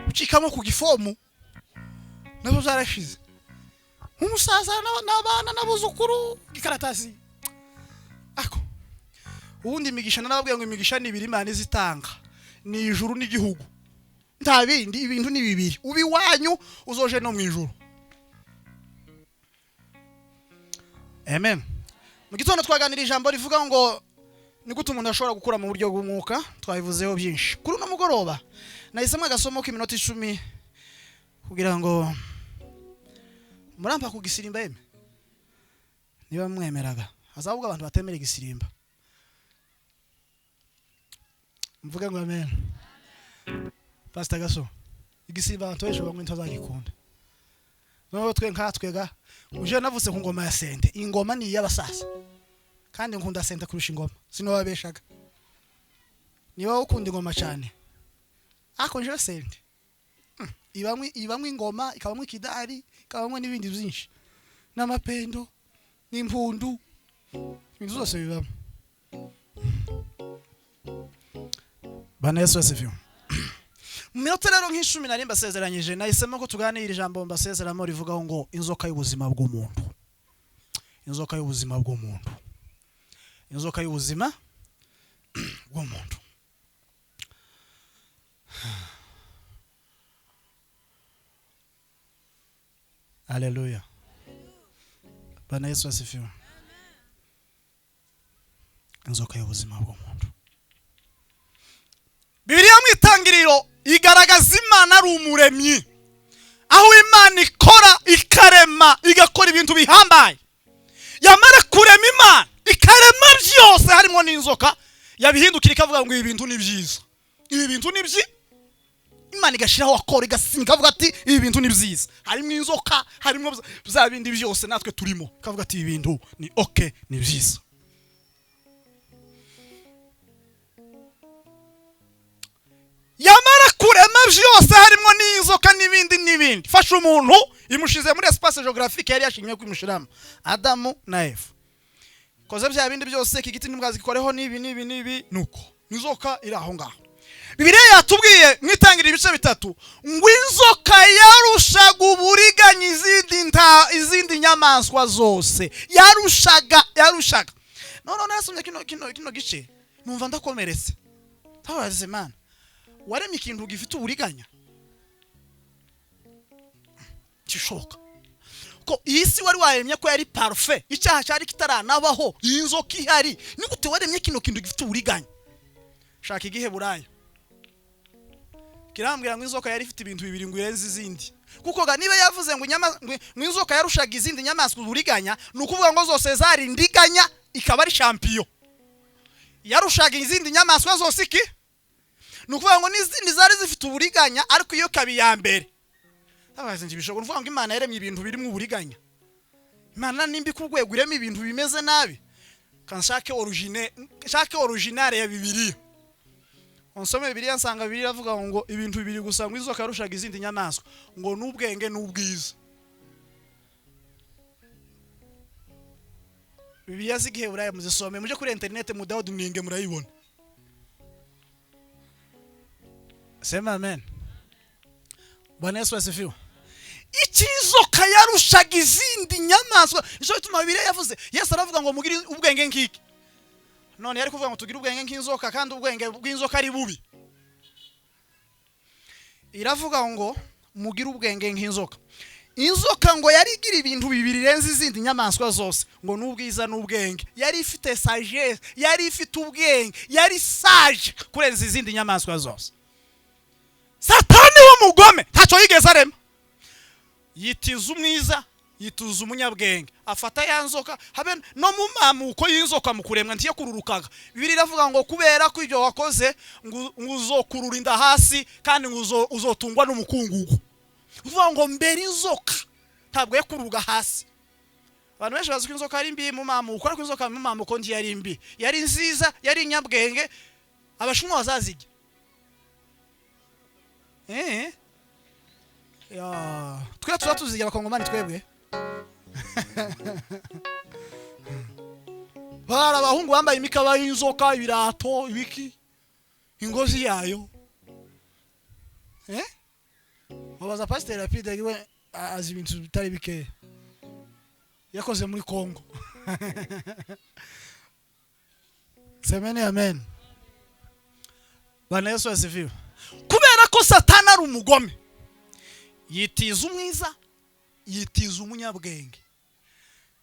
ucikamwo ku gifomu nabo zarashize. Umusaza n'abana n'abuzukuru, ikaratasi ako. Ubundi imigisha, narababwiye ngo imigisha ni ibiri Imana izitanga, ni ijuru n'igihugu, nta bindi. Ibintu ni bibiri: uba iwanyu, uzoje no mu ijuru. Amen. Mu gitondo twaganira ijambo rivuga ngo ni gute umuntu ashobora gukura mu buryo bw'umwuka. Twabivuzeho byinshi. Kuri uno mugoroba nahisemo agasomo k'iminota 10 kugira ngo murampa ku gisirimba. Yeme, niba mwemeraga, hazavuga abantu batemera igisirimba. Mvuge ngo amen. Pastor Gaso, igisirimba abantu benshi bamwe ntibazagikunda. Noneho twe nkatwega uje navutse ku ngoma ya sente. Ingoma ni iy'abasaza, kandi nkunda sente kurusha ingoma, sinobabeshaga. Niba ukunda ingoma cyane, ariko njewe sente ibamwe ingoma, ikabamwe ikidari, ikabamwe n'ibindi byinshi, n'amapendo n'impundu, ibintu zose bibamo. Bana Yesu asifiwe. Mu minota rero nk'icumi nari mbasezeranyije, nahisemo ko tuganira ijambo mbasezeramo rivugaho ngo inzoka y'ubuzima bw'umuntu. Inzoka y'ubuzima bw'umuntu, inzoka y'ubuzima bw'umuntu. Haleluya. Bana Yesu asifiwe. Inzoka y'ubuzima bw'umuntu. Bibiliya mu Itangiriro igaragaza Imana ari umuremyi, aho Imana ikora, ikarema, igakora ibintu bihambaye. Yamara kurema, Imana ikarema byose harimo n'inzoka, yabihindukira ikavuga ngo ibi bintu ni byiza, ibi bintu ni byi. Imana igashyiraho akora, igasinga, ikavuga ati ibi bintu ni byiza. Harimo inzoka, harimo bya bindi byose natwe turimo, ikavuga ati ibi bintu ni okay, ni byiza. Yamara kurema byose harimo n'inzoka n'ibindi n'ibindi, fasha umuntu imushize muri espace géographique yari yashimye kwimushiramo, Adamu na Eva. Koze bya bindi byose, iki giti ntimwazikoreho, n'ibi n'ibi n'ibi. Nuko inzoka iri aho ngaho. Bibiliya yatubwiye mwitangira ibice 3 ngo inzoka yarushaga uburiganya izindi nyamaswa zose. Yarushaga. None narasomye kino gice, numva ndakomeretse. Tabaze Mana, waremye ikintu gifite uburiganya kishoka ko iyi si wari waremye ko yari parfait, icyaha cyari kitaranabaho, iyi nzoka ihari, ni gute waremye kino kintu gifite uburiganya? Shaka Igiheburayo kirambwira ngo inzoka yari ifite ibintu bibiri ngo irenze izindi. Kuko ga niba yavuze ngo ngo inzoka yarushaga izindi nyamaswa uburiganya, ni ukuvuga ngo zose zari indiganya, ikaba ari champion. Yarushaga izindi nyamaswa zose iki? Ni ukuvuga ngo n'izindi zari zifite uburiganya, ariko iyo ikaba iya mbere. Abazi nje bishobora kuvuga ngo Imana yaremye ibintu birimo uburiganya. Imana nimbi ku rwego irema ibintu bimeze nabi. Kanshake origine, nshake originale ya Bibiliya. Onsome Bibiliya, nsanga Bibiliya iravuga ngo ibintu bibiri gusa ngo inzoka yarushaga izindi nyamaswa, ngo n'ubwenge n'ubwiza. Bibiliya z'Igiheburayo muzisome, muje kuri internet mu downloading murayibona. Sema amen. Bwana Yesu asifiwe. Ikinzoka yarushaga izindi nyamaswa, nicyo gituma Bibiliya yavuze, Yesu aravuga ngo mugire ubwenge nk'iki. None yari kuvuga ngo tugire ubwenge nk'inzoka, kandi ubwenge bw'inzoka ari bubi. Iravuga ngo mugire ubwenge nk'inzoka. Inzoka ngo yari igira ibintu bibiri irenze izindi nyamaswa zose, ngo n'ubwiza n'ubwenge. Yari ifite sagesse, yari ifite ubwenge, yari sage kurenza izindi nyamaswa zose. Satani w'umugome ntacyo yigeze arema. Yitiza umwiza, yituza umunyabwenge, afata ya nzoka. Habe no mu mamuko y'inzoka mu kuremwa ntiyakururukaga. Bibiliya iravuga ngo kubera ko ibyo wakoze, ngo uzokurura inda hasi, kandi ngo uzotungwa n'umukungugu. Uvuga ngo mbere inzoka ntabwo yakururuga hasi. Abantu benshi bazi ko inzoka ari mbi mu mamuko, ariko inzoka mu mamuko ntiyari mbi, yari nziza, yari inyabwenge. Abashinwa bazazijya. Ya, twe tuza tuzigira abakongomani twebwe. Bari abahungu bambaye imikaba y'inzoka, ibirato, ibiki, ingozi yayo. Wabaza Pastor Rapide, we azi ibintu bitari bikeya. Yakoze muri Kongo. Semeni amen. Bwana Yesu asifiwe. Kubera ko Satani ari umugome, yitiza umwiza, yitiza umunyabwenge.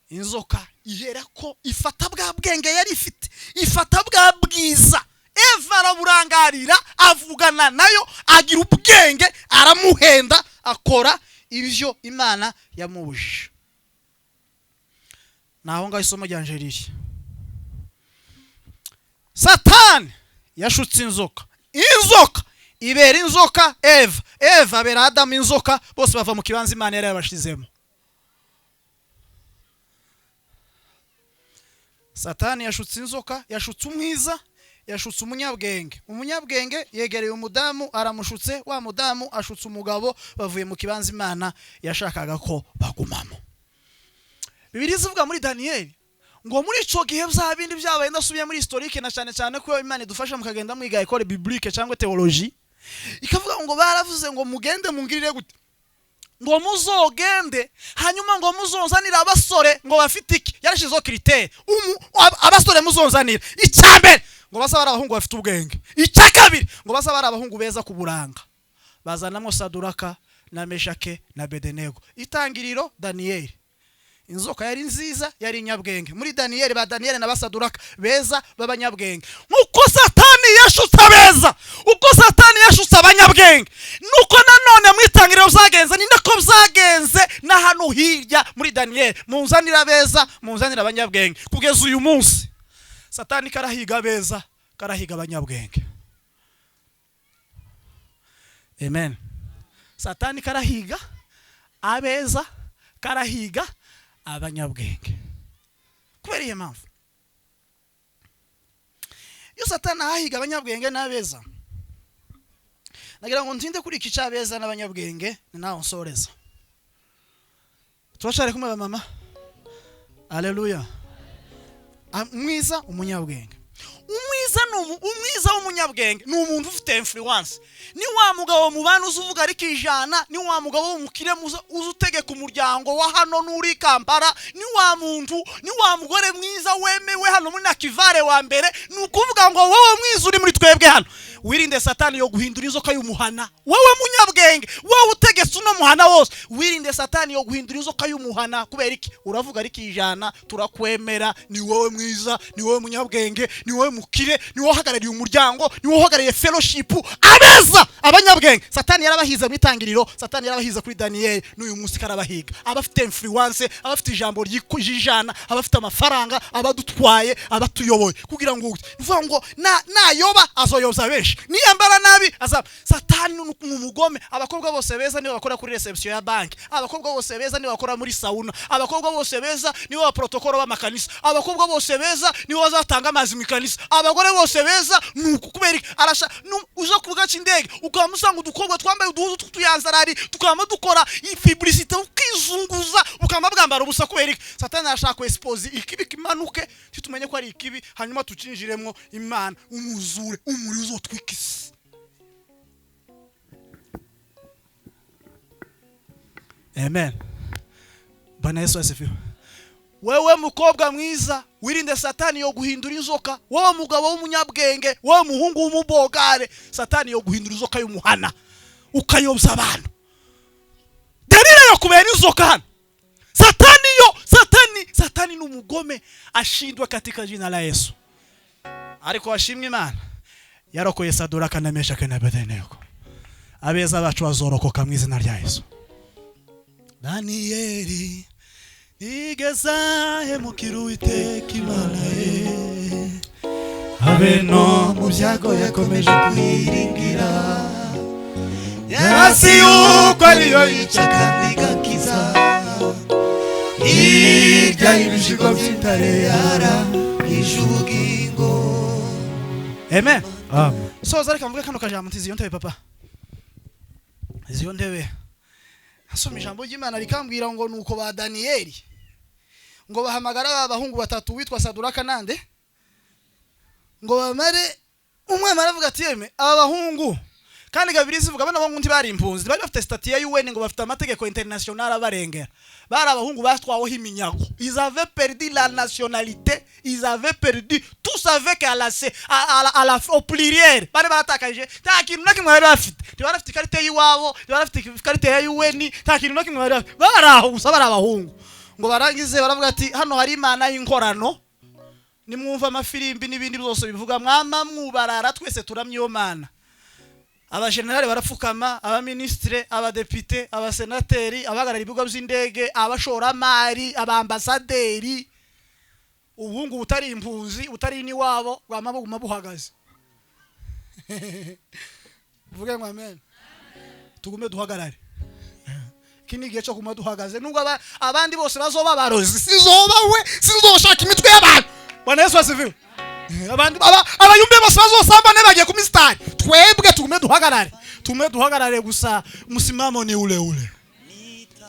Inzoka ihera ko ifata bwa bwenge yari ifite, ifata bwa bwiza. Eva araburangarira, avugana nayo, agira ubwenge, aramuhenda, akora ibyo Imana yamubujije. Naho ngaho isomo ryanje riri. Satani yashutse inzoka, inzoka ibera inzoka Eva, Eva abera Adamu inzoka, bose bava mu kibanza Imana yari yabashizemo. Satani yashutse inzoka, yashutse umwiza, yashutse umunyabwenge. Umunyabwenge yegereye umudamu aramushutse, wa mudamu ashutse umugabo, bavuye mu kibanza Imana yashakaga ko bagumamo. Bibiliya ivuga muri Daniyeli ngo muri ico gihe bya bindi byabaye, ndasubiye muri historique na cyane cyane ko Imana idufasha mukagenda mwiga école biblique cyangwa théologie, ikavuga ngo baravuze ngo mugende mungirire gute, ngo muzogende hanyuma ngo muzonzanire abasore ngo bafite iki. Yarashizeho critère, abasore muzonzanira icya mbere ngo bazaba ari abahungu bafite ubwenge, icya kabiri ngo bazaba ari abahungu beza ku buranga. Bazanamo Saduraka na Meshake na Bedenego. Itangiriro Daniyeli, inzoka yari nziza, yari inyabwenge. Muri Daniyeli ba Daniyeli na basaduraka beza b'abanyabwenge. Nkuko Satani yashutse abeza, uko Satani yashutse abanyabwenge, nuko nanone mu itangiriro byagenze, ni nako byagenze na hano hirya muri Daniyeli. Munzanira abeza, munzanira abanyabwenge. Kugeza uyu munsi Satani karahiga abeza, karahiga abanyabwenge. Amen. Satani karahiga abeza, karahiga abanyabwenge. Kubera iyo mpamvu, iyo Satani ahahiga abanyabwenge n'abeza, nagira ngo ntinde kuri iki cy'abeza n'abanyabwenge, ni naho nsoreza. Turacari kumwe mama. Haleluya. Mwiza umunyabwenge. Umwiza ni umwiza w'umunyabwenge ni umuntu ufite influence. Ni wa mugabo mubana uzuvuga ariko ijana, ni wa mugabo w'umukire uza utegeka umuryango wa hano n'uri Kampala, ni wa muntu, ni wa mugore mwiza wemewe hano muri Nakivale wa mbere. Ni ukuvuga ngo wowe mwiza uri muri twebwe hano, wirinde Satani yo guhindura inzoka y'umuhana. Wowe munyabwenge, wowe utegetse uno muhana wose, wirinde Satani yo guhindura inzoka y'umuhana. Kubera iki? Uravuga ariko ijana, turakwemera, ni wowe mwiza, ni wowe munyabwenge, ni wowe mukire, ni wowe uhagarariye umuryango, ni wowe uhagarariye fellowship. Abeza abanyabwenge Satani yarabahize mu itangiriro, Satani yarabahize kuri Daniyeli, n'uyu munsi karabahiga. Abafite influence, abafite ijambo ry'ijana, abafite amafaranga, abadutwaye, abatuyoboye, kugira ngo uvuga ngo nayoba azoyoza benshi, niyambara nabi azaba. Satani ni umugome. Abakobwa bose beza nibo bakora kuri reception ya banki, abakobwa bose beza nibo bakora muri sauna, abakobwa bose beza nibo ba protocole b'amakanisa, abakobwa bose beza nibo bazatanga amazi mu ikanisa, abagore bose beza nuko. Kubera iki? Arasha uza ku kibuga cy'indege ukaba usanga udukobwa twambaye uduhuzu tw'utuyanzarari, tukaba dukora publicité, ukizunguza, ukaba bwambara ubusa. Kubera iki? Satani arashaka ku expose ikibi kimanuke, tumenye ko ari ikibi, hanyuma tucinjiremwo Imana, umuzure umuriro uzotwika isi. Amen. Bwana Yesu asifiwe. Wewe mukobwa mwiza, wirinde Satani yo guhindura inzoka. Wowe mugabo w'umunyabwenge, wowe muhungu w'umubogare, Satani yo guhindura inzoka y'umuhana, ukayobya abantu. Dalila yo kubera inzoka hano. Satani yo, Satani ni umugome, ashindwe katika jina la Yesu. Ariko ashimwe Imana yarokoye Saduraka na Meshaki na Abedenego. Abeza bacu bazorokoka mu izina rya Yesu. Daniyeli nigeza hemukira Uwiteka Imana ye, habe no mu byago yakomeje kwiringira, yarasi yuko ariyo yica kandi igakiza, hirya y'ibishigo by'intare yarangije ubugingo. Amen. Amen. Soza reka mvuge kano kajambo, ntizi iyo ntebe papa, izi iyo ntebe. Asoma ijambo ry'Imana rikambwira ngo nuko ba Daniyeli ngo bahamagara ba bahungu batatu witwa Saduraka nande, ngo bamare. Umwami aravuga ati yeme aba bahungu Kandi gabiri zivuga bano bahungu ntibari impunzi, bari bafite statut ya UN ngo bafite amategeko international abarengera. Bari abahungu batwaweho iminyago. Ils avaient perdu la nationalité, ils avaient perdu tout, savaient qu'à la à, à, la au pluriel bari baratakaje, nta kintu na kimwe bari bafite. Ntibari bafite ikarite y'iwabo, ntibari bafite ikarite ya UN, nta kintu na kimwe bari bafite. Bari aho gusa, bari abahungu. Ngo barangize baravuga ati: "Hano hari Imana y'inkorano, nimwumva amafirimbi n'ibindi byose bivuga, mwama mwubarara, twese turamye iyo Mana." Abajenerali barapfukama, abaminisitire, abadepite, abasenateri, abahagarariye ibigo by'indege, abashoramari, abambasaderi. Ubuhungu butari impunzi, butari n'iwabo, bwama buguma buhagaze. Vuge ngo amen. Tugume duhagarare. Iki ni igihe cyo kuguma duhagaze nubwo abandi bose bazoba barozi. Sizoba we, sizoshaka imitwe y'abantu. Bwana Yesu asifiwe. Abandi abayumbe bose bazosambane bagiye ku misitari, twebwe tugume duhagarare, tugume duhagarare gusa. Msimamo ni ule ule.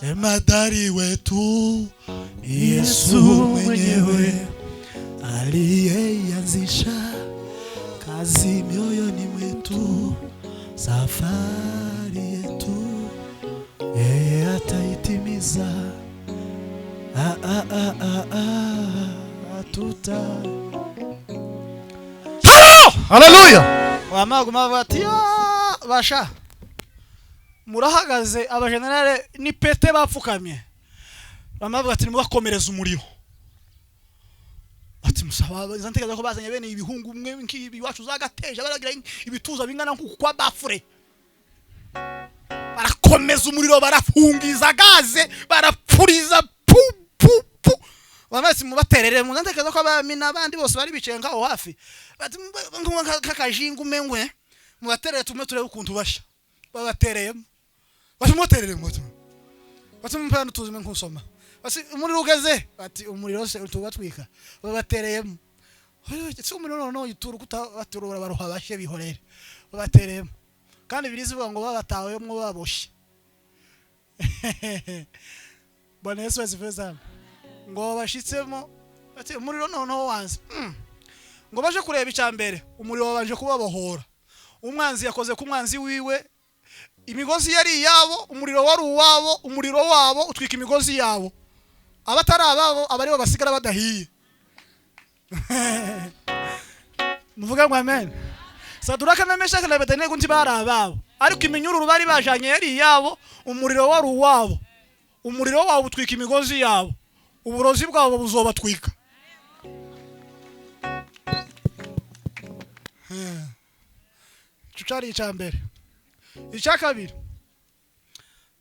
Jemadari wetu ni Yesu mwenyewe aliyeianzisha kazi mioyoni mwetu, safari yetu yeye ataitimiza. Ah, ah, ah, ah, ah, tuta Haleluya. Wamaguma bati: "Ah, basha murahagaze." Abajenerale ni pete bapfukamye. Bamavuga ati: "Nimubakomereza umuriro." Ati musaba ntekereza ko bazanye bene ibihungu umwe nk'ibi iwacu zagateje, baragira ibituza bingana nk'uku kwa bafure. Barakomeza umuriro, barafungiza gaze, barapfuriza pu pu pu. Bamwe mubaterere mu ntekereza ko abami n'abandi bose bari bicaye ngaho hafi, bati: "Kakajinga umengwe mubaterere tumwe turebe ukuntu basha." Babatereyemo, bati: "Mubaterere." Bati: "Bati mpano tuzime nkusoma." Bati: "Umuriro ugeze." Bati: "Umuriro se tubatwika." Babatereyemo. Si umuriro noneho yitura baturura baroha bashe bihorere. Babatereyemo kandi birizivuga ngo babatawemwo baboshye. Bwana Yesu asifiwe sana. Ngo bashitsemo, bati: "Umuriro noneho wanze." Ngo baje kureba, icya mbere umuriro wabanje kubabohora. Umwanzi yakoze ku mwanzi wiwe, imigozi yari iyabo, umuriro wari uwabo, umuriro wabo utwika imigozi yabo. Abatari ababo aba aribo basigara badahiye. Muvuga ngo amen. Saduraka na Meshaki na Abedenego ntibari ababo, ariko iminyururu bari bajanye yari iyabo, umuriro wari uwabo, umuriro wabo utwika imigozi yabo. Uburozi bwabo buzobatwika. Ico cari ica mbere. Icya kabiri,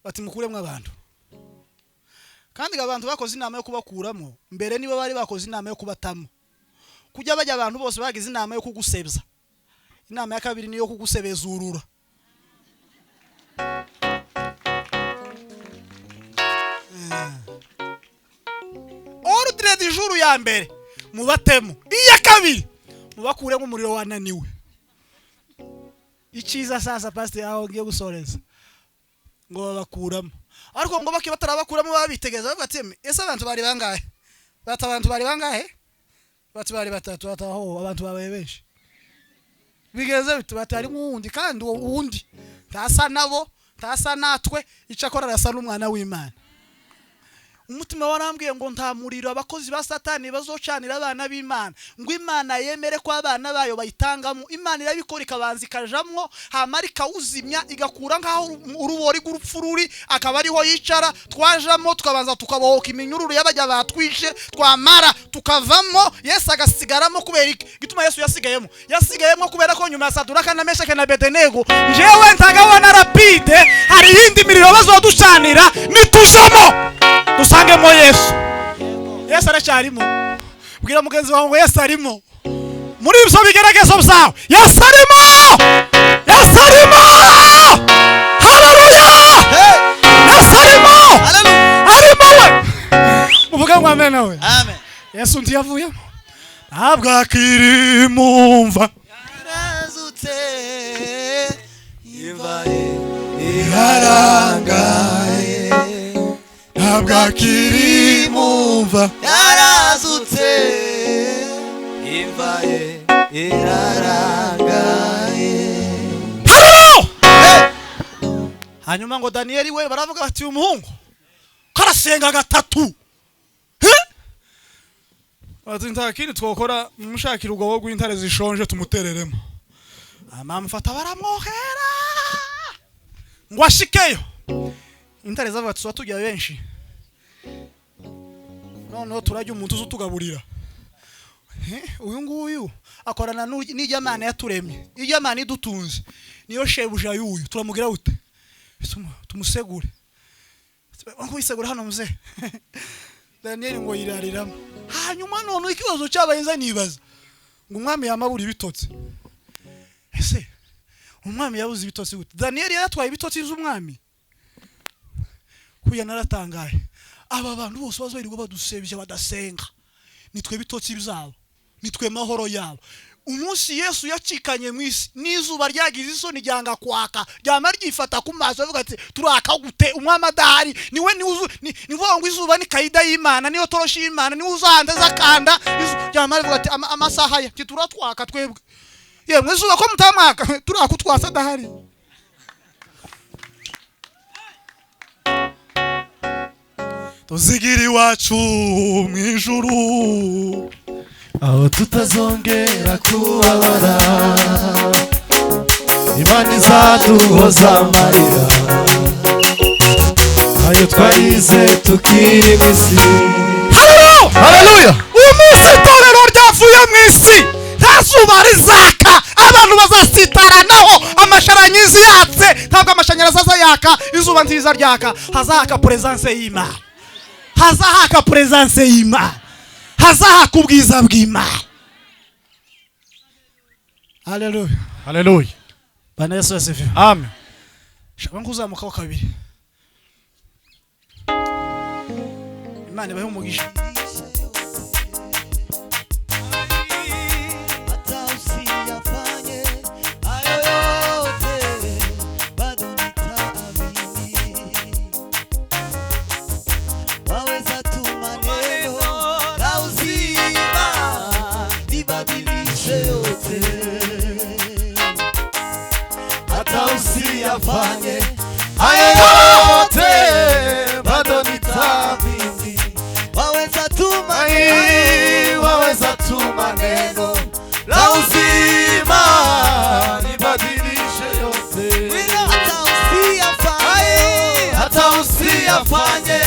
bati: "Mukuremwo abantu." Kandi ngo abantu bakoze inama yo kubakuramo mbere, nibo bari bakoze inama yo kubatamo. Kujya bajya abantu bose bagize inama yo kugusebya, inama ya kabiri niyo kugusebezurura. Ordre du jour ya mbere mubatemo, iya kabiri mubakuremo, umuriro wananiwe. Icyiza sasa, pastor, aho ngiye gusoreza, ngo babakuramo, ariko ngo bake batarabakuramo babitegereza, bavuga ati: "Ese abantu bari bangahe?" Bati: "Abantu bari bangahe?" Bati: "Bari batatu." Bati: "Aho abantu babaye benshi bigeze bite?" Bati: "Hari nk'uwundi, kandi uwo wundi ntasa nabo, ntasa natwe, icyo akora arasa n'umwana w'Imana." Umutima warambwiye ngo nta muriro abakozi ba Satani bazocanira abana b'Imana ngo Imana yemere ko abana bayo bayitangamo. Imana irabikora, ikabanza ikajamwo, hamara ikawuzimya, igakura nk'aho urubori rw'urupfu ruri, akaba ariho yicara. Twajamo tukabanza tukabohoka iminyururu y'abajya batwishe, twamara tukavamo, Yesu agasigaramo. Kubera iki gituma Yesu yasigayemo? Yasigayemo kubera ko nyuma ya Saduraka na Meshaki na Abedenego, jewe ntagabona rapide, hari iyindi miriro bazoducanira, nitujamo dusangemo Yesu. Yesu aracyarimo. Bwira mugenzi wawe ngo Yesu arimo muri ibyo bigeragezo byawe. Yesu arimo, Yesu arimo. Haleluya! Yesu arimo. Haleluya. Arimo we. Muvuge ngo amen we. Amen. Yesu ntiyavuyemo, ntabwo akiri mumva. Yarazutse, imva ye Irarangaye, ntabwo akiri mumva. Yarazutse, imva ye irarangaye. Haleluya! Hanyuma ngo Daniyeli we baravuga bati uyu muhungu karasenga gatatu. Bati nta kindi twokora, mushakira ubwo rw'intare zishonje tumutereremo. Amamufata baramwohera ngo ashikeyo. Intare zavuga ati tujya benshi, noneho turajya umuntu uzutugaburira. Uyu nguyu akorana n'ijyamana yaturemye, ijyamana idutunze, niyo shebuja y'uyu, turamugira ute? Tumusegure. Nkwisegura hano muze. Daniel ngo yirariramo. Hanyuma none ikibazo cyabaye nza nibaza ngo umwami yamabura ibitotsi. Ese umwami yabuze ibitotsi gute? Daniel yaratwaye ibitotsi z'umwami. Kuya naratangaye. Aba bantu bose bazorirwa badusebye badasenga. Nitwe bitotsi byabo, nitwe mahoro yabo. Umunsi Yesu yacikanye mu isi n'izuba ryagize isoni ryanga kwaka, ryama ryifata ku maso avuga ati turaka gute umwami adahari? Niwe ni ngo izuba ni kaida y'Imana, niyo toroshi y'Imana, niwe uzahanda zakanda. Ryama rivuga ati amasaha ye turatwaka twebwe. Yemwe izuba ko mutamwaka turakutwasa adahari. Tuzigira iwacu mu ijuru aho tutazongera kubabara, Imana izaduhoza amarira ayo twarize tukiri mu isi. Haleluya! Umunsi itorero ryavuye mu isi nta zuba rizaka, abantu bazasitaranaho amashanyarazi yatse. Ntabwo amashanyarazi azayaka, izuba nziza ryaka, hazaka presence y'Imana, hazahaka presence y'Imana, hazahaka ubwiza bw'Imana. Haleluya. Haleluya. Bana Yesu asifiwe. Amen. Shaka nkuzamuka wa kabiri. Imana ibahe umugisha. Usiyafanye haya yote bado nitaamini. Waweza tu maneno la uzima nibadilishe yote. Hata usiyafanye